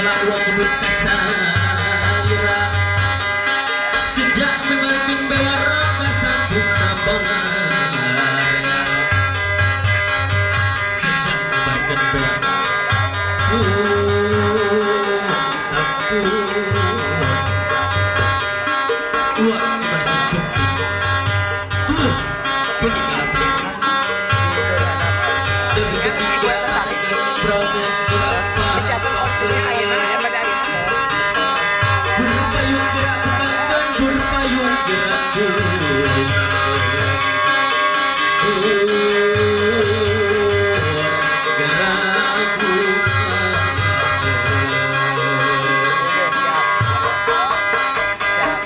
Berkasalira sejak memarkin bewara sampun bangar sejak memarkin bewara sampun dua memarkin sumpi tuh meninggal Siap.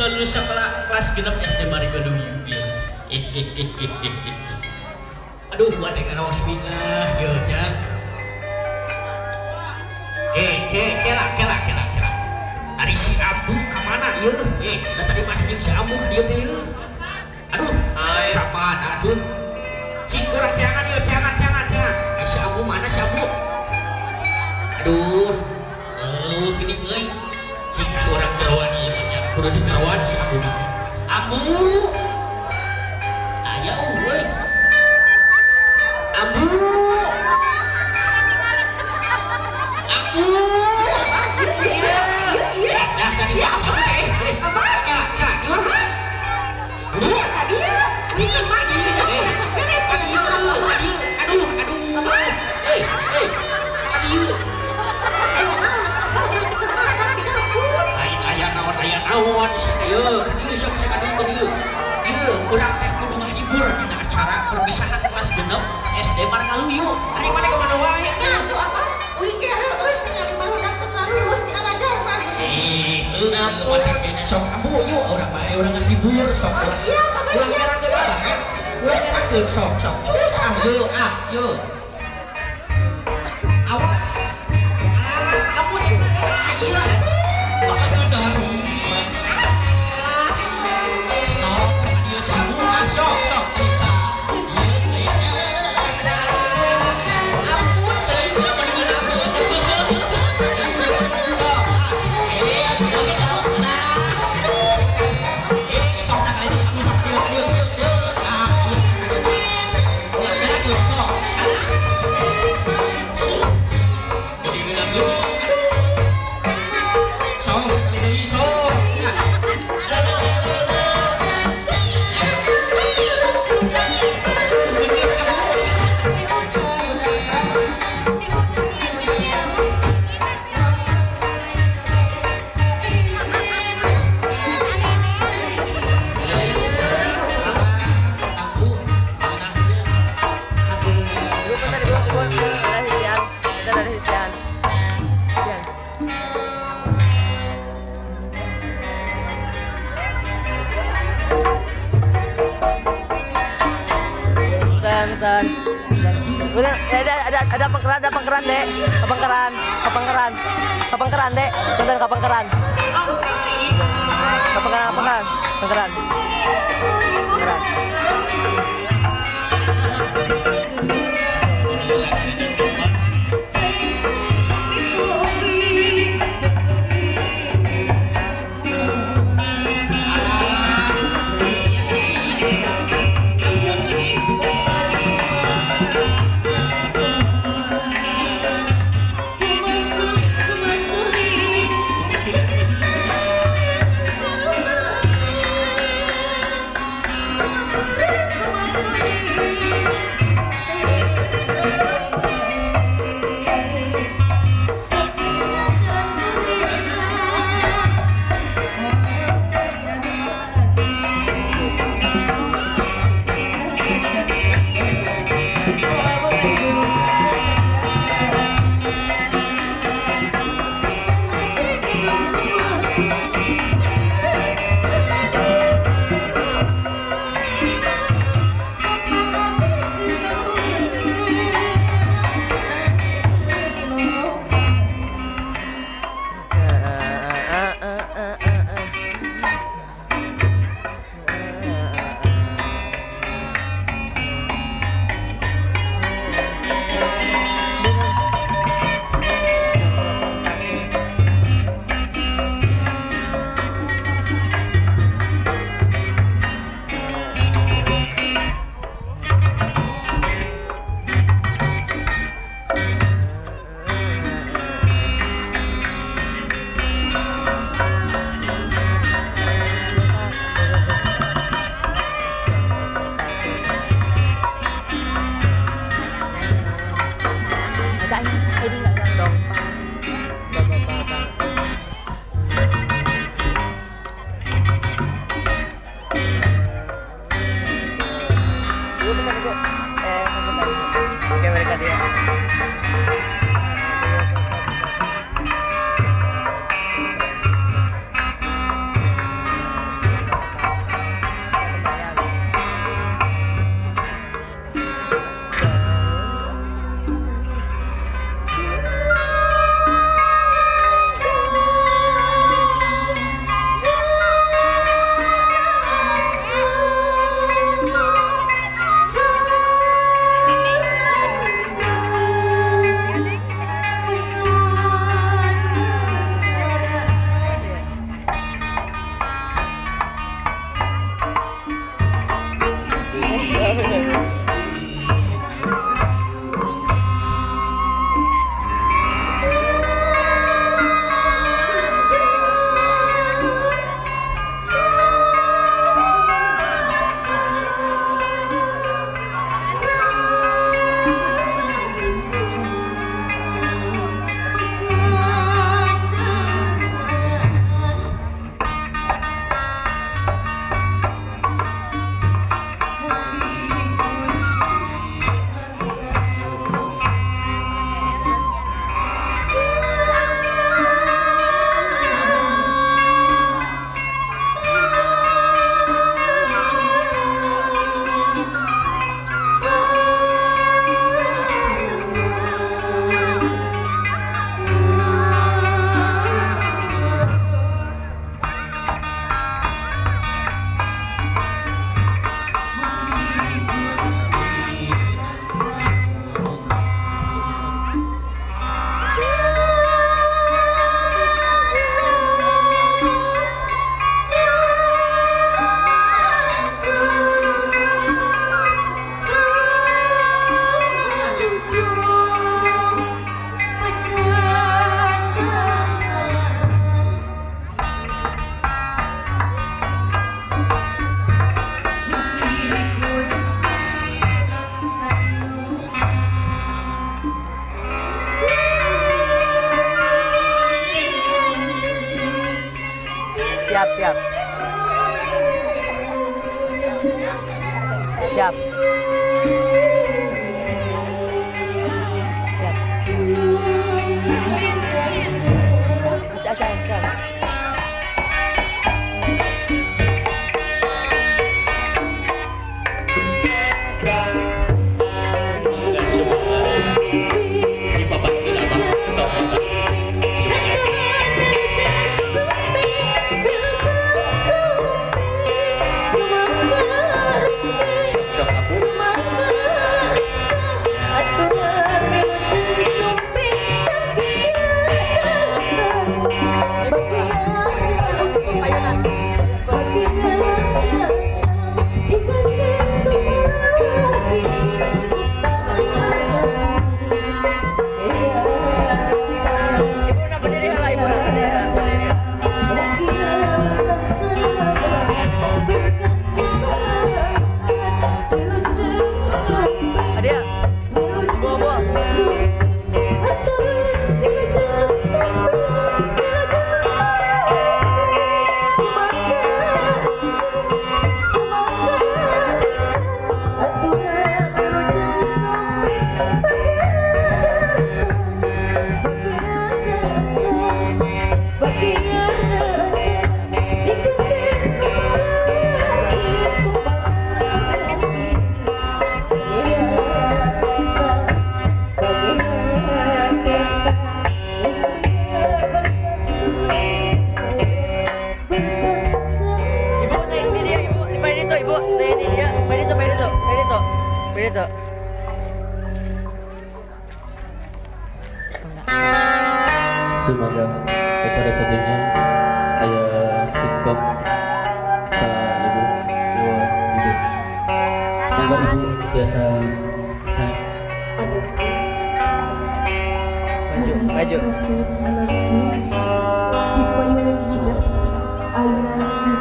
Lulus sekolah kelas genep SD Margaluyu. Aduh, gua teh ngaraos bingah ieu nya. Kela. Ari si Ambu ka mana ieu? Da tadi masih jeung si Ambu ka dieu teh ieu. Aduh, ka mana atuh? Cing urang jangan ieu, jangan. Si Ambu mana si Ambu? Aduh, gini euy. Cing urang gerowan ieu mah. Kudu digerowan si Ambu. Ambu. Aya euy. Ambu. Ambu. Iya. Dah tadi Ambu teh. Apa? Kela, gimana? Iya, tadi ya. Ini kan mah ini dah beres. Aduh. Apa? Aduh. Aya naon ieu ieu sok sakadung teh ieu. Ieu urang teh kudu ngahibur dina acara perpisahan kelas 6 SD Margaluyu. Ari mana ka mana wae? Nah, tuh apa? Uing ge lulus ningali barudak teh lulus di alajarna. Heueuh, mata kene sok ambu yuk urang bae urang ngahibur sok. Oh, siap, Abah Urang siap. ngerangkeun abah ya. Urang ngerangkeun sok sok. Cus ah yeuh ah yeuh. Awas. Ah, ampun ieu. Bener, ada pengkeran, Dek. Kepengkeran, Dek. Bentar, kepengkeran. Kepengkeran. Semoga acara selanjutnya aya singkom ka ibu ibu ibu. Mangga ibu biasa saya. Maju, maju.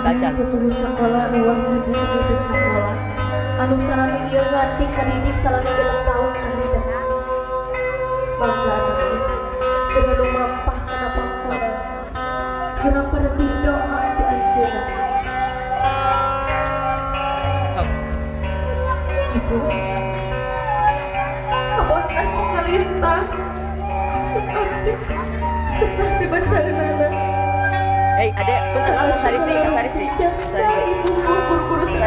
Tacan. Sekolah mewah ke sekolah. Anu salami ieu nganti kadidik salami 6 tahun kahidep. Bangga anakku. Geura lumampah kana pangkonan. Geura peredih doa ti anjeunna. Ibu, abot asa kalintang. Si abdi sesah bebasaeunana. Eh, adek, punten lah kasarisi, kasarisi.